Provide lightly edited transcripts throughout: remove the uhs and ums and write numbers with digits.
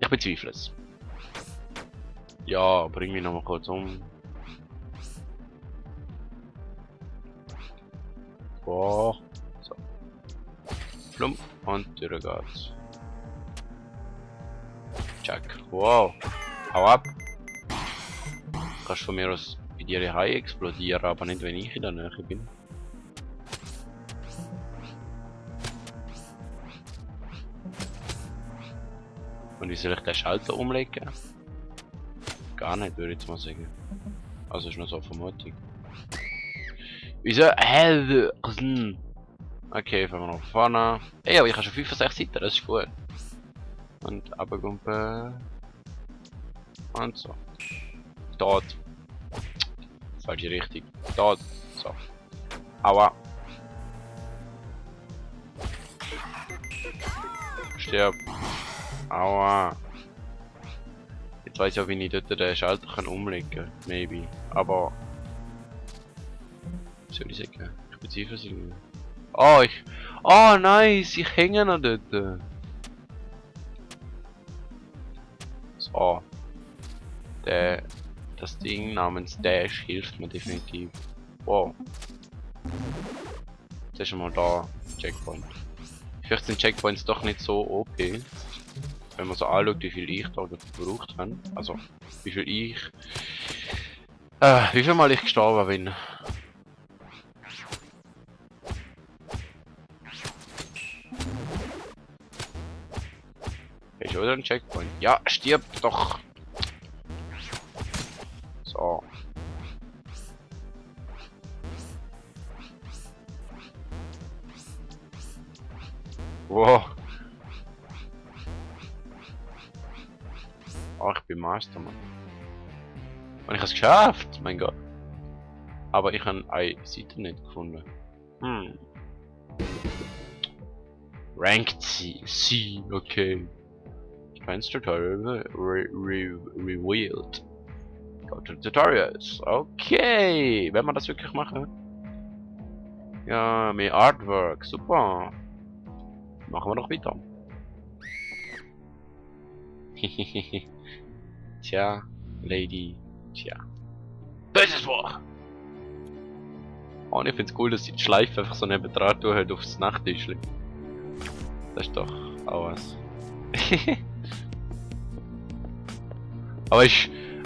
Ich bezweifle es. Ja, bring mich nochmal kurz um. Boah. So. Flum. Und durch geht's. Check. Wow. Hau ab. Kannst von mir aus bei dir die Haie explodieren, aber nicht wenn ich in der Nähe bin. Und wie soll ich den Schalter umlegen? Gar nicht, würde ich jetzt mal sagen. Also ist nur so eine Vermutung. Wieso? Okay, fangen wir noch vorne. Ey, aber ich habe schon 5 von 6 Seiten, das ist gut. Und abgumpen. Und so. Dort. Falsche Richtung. Dort. So. Aua. Stirb. Aua. Jetzt weiß ich auch, wie ich dort den Schalter kann umlegen kann. Maybe. Aber. Was soll ich sagen? Ich bezweifle es irgendwie. Oh, Oh, nice! Ich hänge noch dort. So. Das Ding namens Dash hilft mir definitiv. Wow. Jetzt ist schon mal da. Checkpoint. Vielleicht sind Checkpoints doch nicht so OP. Wenn man so anschaut, wie viel ich da gebraucht habe. Also, wie viel ich. Wie viel Mal ich gestorben bin. Ist wieder ein Checkpoint. Ja, stirb doch! So. Wow. Oh, ich bin Master, Mann. Und ich habe es geschafft! Mein Gott. Aber ich habe eine Seite nicht gefunden. Ranked C, okay. Advanced Tutorial revealed. Go to Tutorials. Okay. Wenn wir das wirklich machen. Ja, mehr Artwork. Super. Machen wir doch weiter. Tja, Lady. Tja. Böses Wort! Oh, und ich find's cool, dass die Schleife einfach so neben dran tun halt aufs Nachttischli. Das ist doch auch was. Aber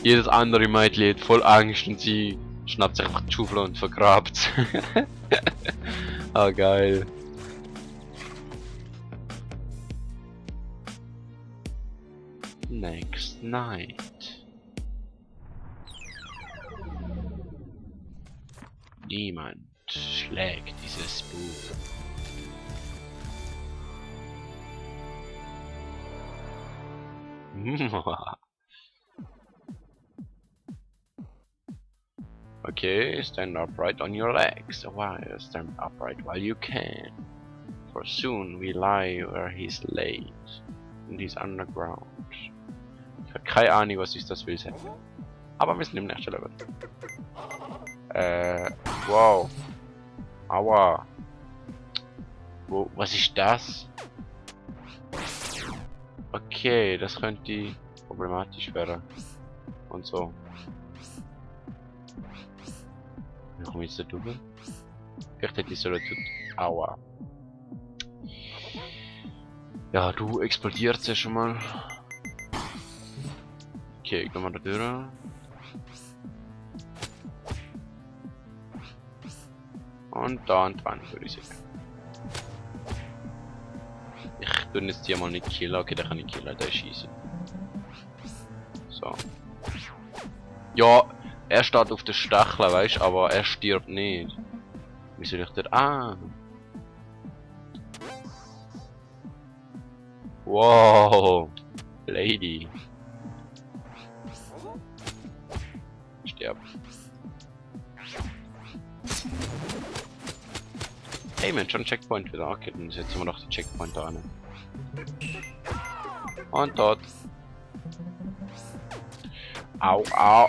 jedes andere Mädchen hat voll Angst und sie schnappt sich einfach die Schaufel und vergrabt. Ah, geil. Next night. Niemand schlägt dieses Buch. Okay, stand upright on your legs. Why stand upright while you can? For soon we lie where he's laid. And he's underground. Ich habe keine Ahnung, was ist das will sein. Aber wir sind im nächsten Level. Wow. Aua. Was ist das? Okay, das könnte problematisch werden. Und so. Wie komme ich jetzt da drüber? Vielleicht hätte ich so tut. Aua. Ja, du explodiert ja schon mal. Okay, gehen wir da durch. Und da und dran, würde ich sagen. Ich tue jetzt hier mal nicht killen. Okay, der kann ich killen, der schießen. So. Ja, er steht auf der Stachel, weißt du, aber er stirbt nicht. Wie soll ich da. Ah! Wow! Lady! Stirb. Hey, wir haben schon einen Checkpoint wieder. Okay, dann setzen wir doch den Checkpoint da an. Und dort. Au, au.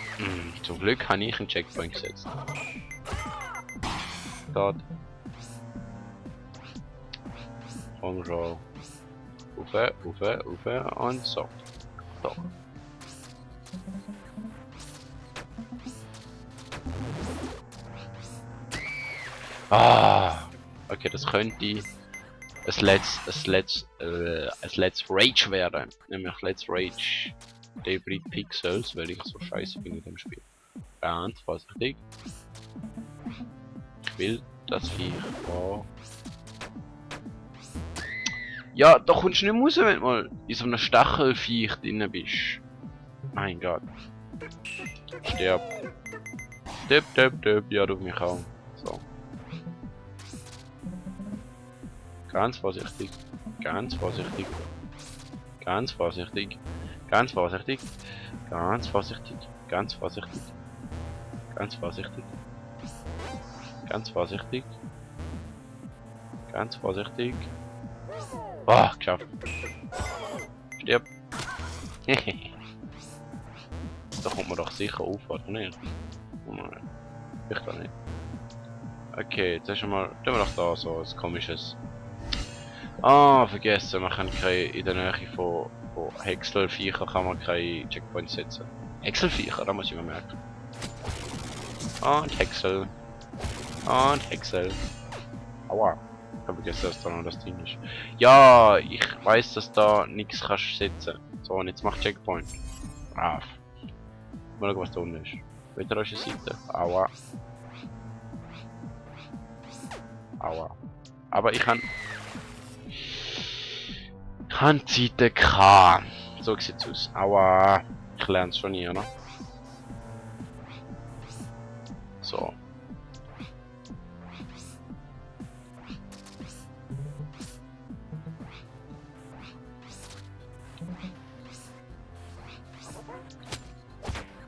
Zum Glück habe ich einen Checkpoint gesetzt. Dort. Komm schon. Ufe und so. Doch. Ah, okay, das könnte Let's Rage werden. Nämlich Let's Rage Debris Pixels, weil ich so scheiße bin in dem Spiel. Ganz vorsichtig. Ich will das Viech. Oh. Ja, da kommst du nicht raus, wenn du mal in so einem Stachelviech drin bist. Mein Gott. Stirb. Stirb, stirb, stirb. Ja, du mich auch. So. Ganz vorsichtig. Ganz vorsichtig. Ganz vorsichtig. Ganz vorsichtig. Ganz vorsichtig. Ganz vorsichtig. Ganz vorsichtig. Ganz vorsichtig. Ganz vorsichtig. Oh, geschafft. Stirb. Da kommt man doch sicher auf, oder nicht? Oh nein. Ich da nicht. Okay, jetzt ist schon mal. Tun wir doch da so was komisches. Ah, vergessen, man kann keine, in der Nähe von Häckselviecher kann man keine Checkpoints setzen. Häckselviecher, da muss ich mir merken. Und Häcksel. Und Häcksel. Aua. Ich habe vergessen, dass da noch das Ding ist. Ja, ich weiß, dass da nichts kannst setzen. So, und jetzt mach Checkpoint. Brav. Mal schauen, was da unten ist. Wieder auf der Seite. Aua. Aua. Aber ich kann Handseite K. So sieht's aus. Aua. Ich lerne es schon hier, ne? So.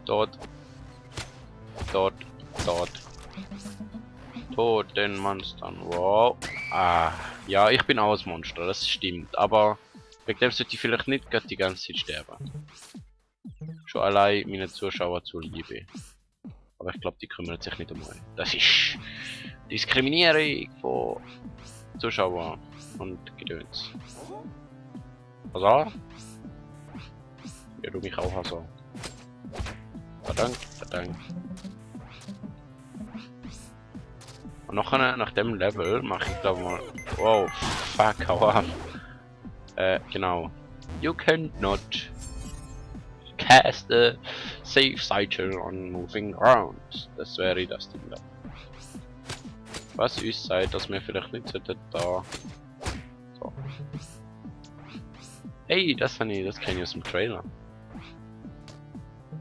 Dort. Dort. Dort. Toten Monstern. Wow. Ah. Ja, ich bin auch ein Monster, das stimmt. Aber wegen dem sollte ich vielleicht nicht gerade die ganze Zeit sterben. Schon allein meine Zuschauer zuliebe. Aber ich glaube, die kümmern sich nicht um mich. Das ist Diskriminierung von Zuschauern und Gedöns. Also? Ja, du mich auch also. Verdammt, verdammt. Und nachher, nach dem Level mache ich glaube mal. Wow, fuck, hau ab. Genau. You cannot cast a safe cycle on moving ground. Das wäre das Ding da. Was ist seit, dass wir vielleicht nicht sollten da. So. Hey, das kenne ich aus dem Trailer.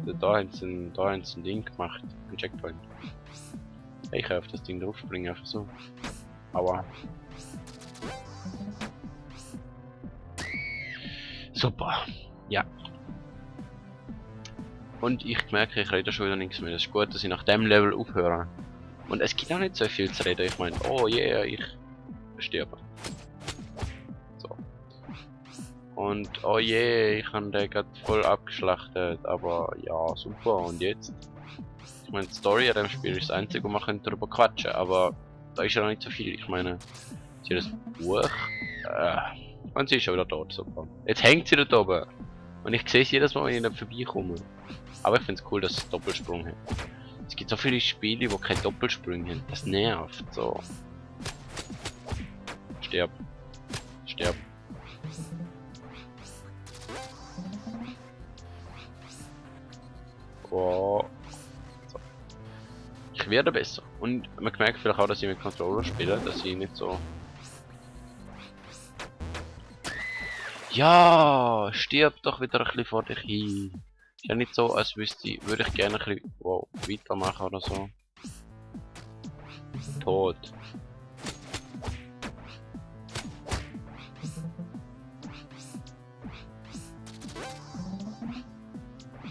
Da haben sie ein Ding gemacht, ein Checkpoint. Ich kann auf das Ding draufspringen, einfach so. Aua. Super. Ja. Und ich merke, ich rede schon wieder nichts mehr. Es ist gut, dass ich nach dem Level aufhöre. Und es gibt auch nicht so viel zu reden. Ich meine, oh yeah, ich sterbe. So. Und oh yeah, ich habe den gerade voll abgeschlachtet. Aber ja, super. Und jetzt? Ich meine, die Story an dem Spiel ist das einzige, wo man darüber quatschen. Aber da ist ja noch nicht so viel. Ich meine, sie das Buch. Und sie ist schon wieder tot. Super. Jetzt hängt sie dort oben. Und ich sehe es jedes Mal, wenn ich da vorbeikomme. Aber ich finde es cool, dass es Doppelsprung hat. Es gibt so viele Spiele, die keine Doppelsprünge haben. Das nervt so. Sterb. Sterb. Oh. So. Ich werde besser. Und man merkt vielleicht auch, dass ich mit Controller spiele, dass ich nicht so. Ja, stirb doch wieder ein bisschen vor dich hin. Ist ja nicht so, als würde ich gerne ein bisschen weitermachen oder so. Tot.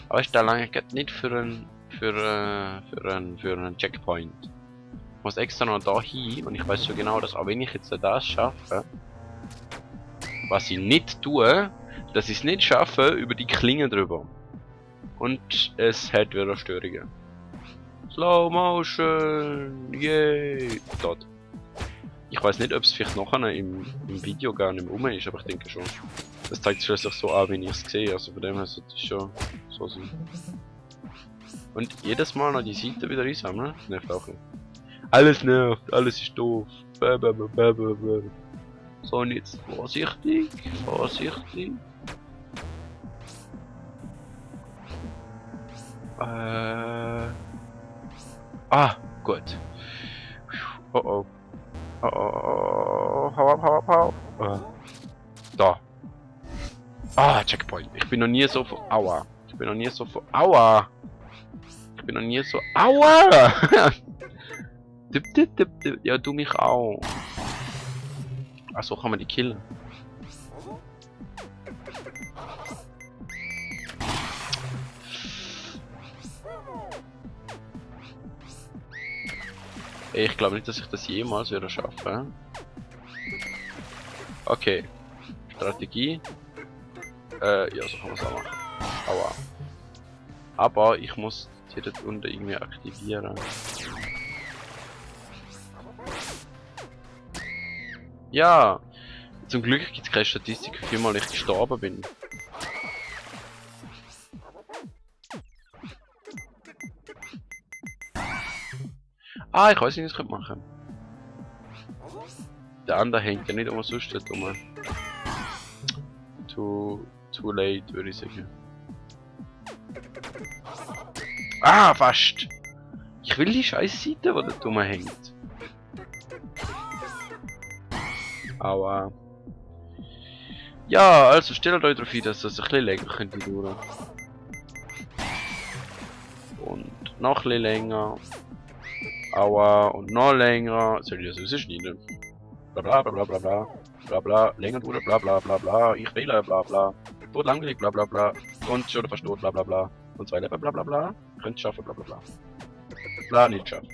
Aber ich da lange nicht für einen Checkpoint. Ich muss extra noch da hin und ich weiß schon genau, dass auch wenn ich jetzt das schaffe, was ich nicht tue, dass ich es nicht schaffe über die Klinge drüber. Und es hat wieder Störungen. Slow Motion! Yay! Dort. Ich weiß nicht, ob es vielleicht nachher im Video gar nicht mehr rum ist, aber ich denke schon. Das zeigt schließlich so an, wie ich es sehe, also von dem her sollte es schon so sein. Und jedes Mal noch die Seite wieder einsammeln, das nervt auch nicht. Alles nervt, alles ist doof. So, und jetzt vorsichtig, vorsichtig. Ah, gut. Oh oh. Oh oh. Hau ab, hau ab, hau ab. Da. Ah, Checkpoint. Ich bin noch nie so vor. Aua. Ich bin noch nie so vor. Aua. Ich bin noch nie so. Aua! Dip, dip, dip, dip. Ja, du mich auch. Ach so kann man die killen. Ich glaube nicht, dass ich das jemals wieder schaffe. Okay. Strategie. Ja, so kann man es auch machen. Aua. Aber ich muss die dort unten irgendwie aktivieren. Ja! Zum Glück gibt es keine Statistik, wie viel Mal ich gestorben bin. Ah, ich weiß nicht, was ich machen könnte. Der andere hängt ja nicht umsonst rum. Too late, würde ich sagen. Ah, fast! Ich will die scheiß Seite, die da drum hängt. Aua. Ja, also stellt euch darauf ein, dass das ein bisschen länger könnte dauern. Und noch ein bisschen länger. Aua, und noch länger. Soll ich das rausschneiden? Bla bla bla bla bla bla bla, länger dauern, bla bla bla bla, ich wähle, bla bla. Tot langweilig, bla bla bla. Und schon fast tot, bla bla bla. Und 2 Leben, bla bla bla. Könnt schaffen, bla bla bla. Bla, nicht geschafft.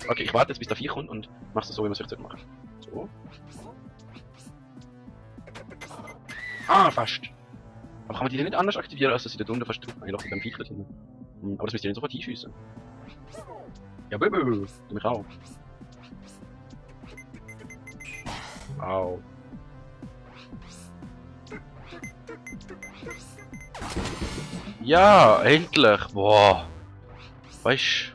Okay, ich warte jetzt bis der 4 kommt und mach's so, wie man es richtig machen. So. Ah, fast. Aber kann man die denn nicht anders aktivieren, als dass sie da unten fast drücken? Eigentlich dann Viech drin. Aber das müsst ihr nicht sofort einschiessen. Ja, Böbö, du mich auch. Au. Ja, endlich! Boah! Weißt du?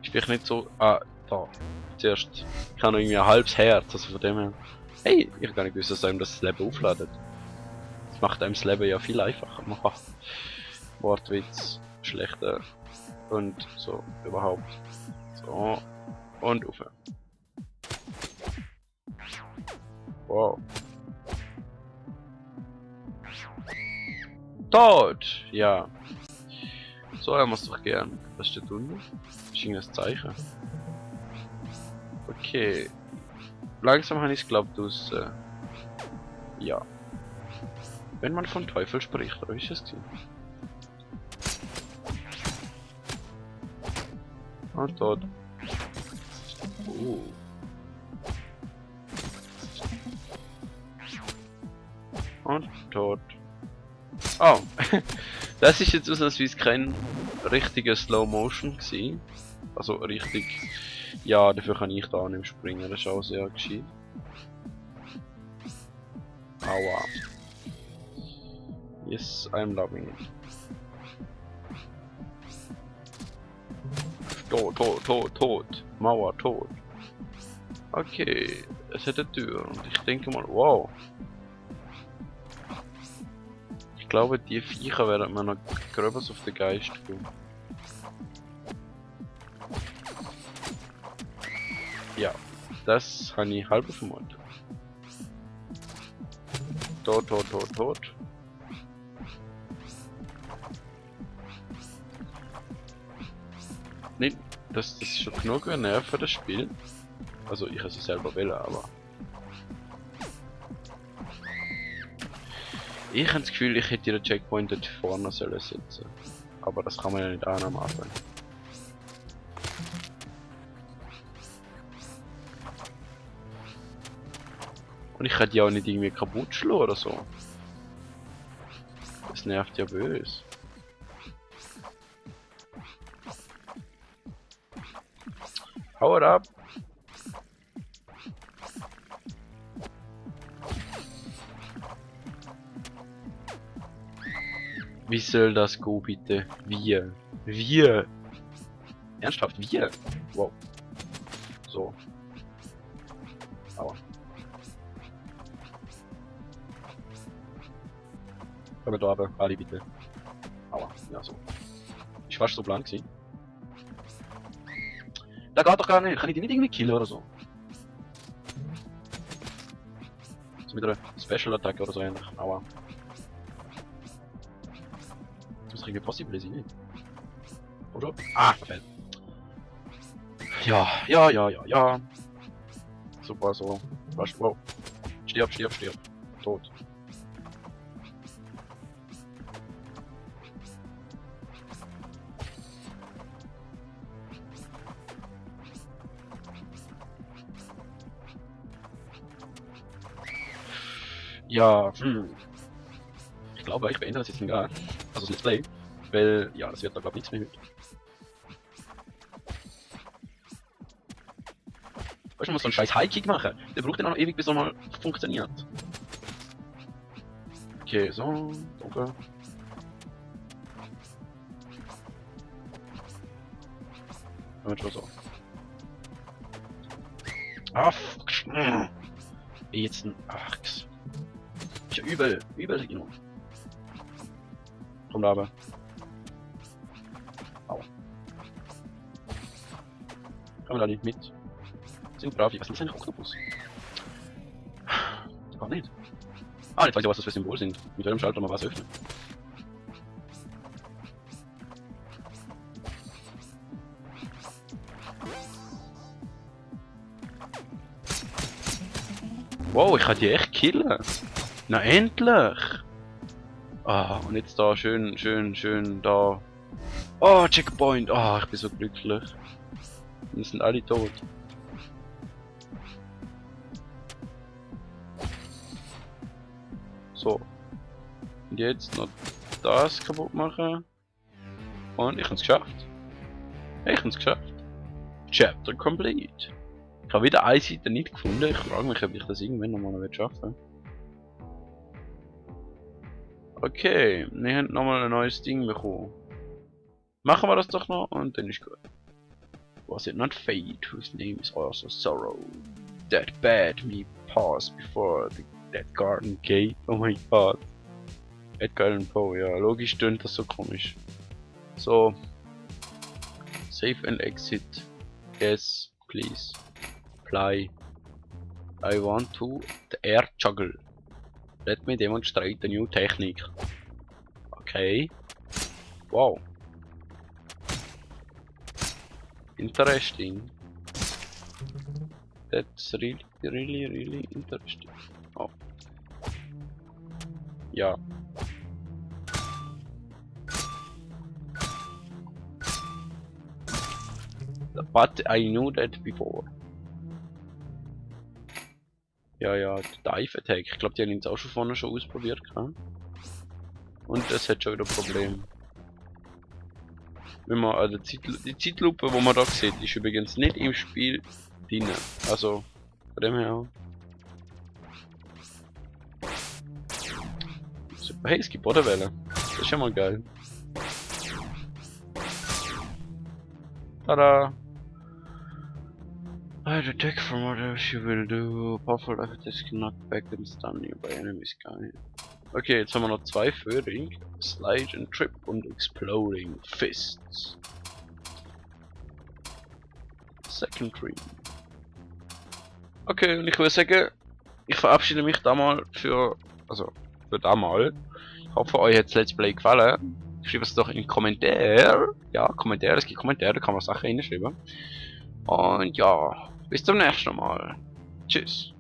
Ist vielleicht nicht so. Ah, da. Zuerst. Ich habe noch irgendwie ein halbes Herz, also von dem her. Hey, ich habe gar nicht gewusst, dass einem das Leben aufladet. Das macht einem das Leben ja viel einfacher. Wortwitz, schlechter. Und so, überhaupt. So. Und aufhören. Wow. Tot! Ja. So haben wir es doch gern. Was steht unten? Ist irgendein Zeichen. Okay. Langsam habe ich es glaubt aus. Ja. Wenn man von Teufel spricht, oder ist es gewesen? Und tot. Und tot. Oh. Das ist jetzt ausnahmsweise kein richtiger Slow Motion gewesen. Also richtig. Ja, dafür kann ich da nicht springen, das ist auch sehr gescheit. Aua. Yes, I'm loving it. Tot. Mauer, tot. Okay, es hat eine Tür und ich denke mal, wow. Ich glaube, die Viecher werden mir noch gröbers auf den Geist gehen. Ja, das habe ich halb vermutet. Tot. Nein, das ist schon genug ein Nerv für das Spiel. Also ich es selber wählen, aber... Ich habe das Gefühl, ich hätte den Checkpoint dort vorne sollen setzen. Aber das kann man ja nicht annehmen. Und ich kann die auch nicht irgendwie kaputt schlagen oder so. Das nervt ja böse. Hau ab! Wie soll das gehen, bitte? Wie? Wie? Ernsthaft? Wie? Wow. So. Aua. Komm da aber, Ali bitte. Aua. Ja, so. Ist fast so blank gewesen. Da geht doch gar nicht. Kann ich die nicht irgendwie killen oder so? So mit einer Special-Attacke oder so ähnlich. Aua. Das muss irgendwie possible sein, nicht? Oder? Ah, verfehlt. Ja, ja, ja, ja, ja. Super, so. Fast, wow. Stirb, stirb, stirb. Tot. Ja, ich glaube, ich beende das jetzt gar. Also das Let's Play. Weil, ja, das wird da glaube ich nichts mehr mit. Weißt du, man muss so einen scheiß High-Kick machen. Der braucht dann auch noch ewig, bis er mal funktioniert. Okay, so, danke. Damit schon so. Ah, fuck. Jetzt ein. Ach, ist ja übel. Übel genug. Komm da aber. Aua. Komm da nicht mit. Sind brav. Was ist das eigentlich Oktopus? Gar nicht. Ah, jetzt weiß ich, was das für Symbol sind. Mit welchem Schalter man was öffnet. Wow, ich kann die echt killen. Na endlich! Ah, und jetzt da schön, schön, schön da. Oh, Checkpoint! Ah, ich bin so glücklich. Wir sind alle tot. So. Und jetzt noch das kaputt machen. Und ich hab's geschafft. Ich hab's geschafft. Chapter complete. Ich habe wieder eine Seite nicht gefunden. Ich frage mich, ob ich das irgendwann nochmal schaffen will. Okay, wir haben nochmal ein neues Ding bekommen. Machen wir das doch noch und dann ist gut. Was it not fate, whose name is also sorrow, that bade me pass before that garden gate? Oh my god. Edgar Allan Poe, ja, logisch tönt das so komisch. So. Save and exit. Yes, please. Apply. I want to the air juggle. Let me demonstrate the new technique. Okay. Wow. Interesting. That's really interesting. Oh. Ja. But I knew that before. Ja, ja, Dive Attack. Ich glaube, die haben ihn auch schon vorne schon ausprobiert. Kann. Und das hat schon wieder Probleme. Wenn man also die Zeitlupe, die man da sieht, ist übrigens nicht im Spiel drin. Also, von dem her. Super. Hey, es gibt Bodenwellen. Das ist schon mal geil. Tada! I detect from what she will do. Powerful effects can knock back and stun nearby enemies. Geil. Okay, jetzt haben wir noch zwei Föhring. Slide and Trip und Exploding Fists. Secondary. Okay, und ich würde sagen, ich verabschiede mich da mal für da mal. Ich hoffe, euch hat das Let's Play gefallen. Schreibt es doch in Kommentare. Ja, Kommentare, es gibt Kommentare, da kann man Sachen hinschreiben. Und ja, bis zum nächsten Mal. Tschüss.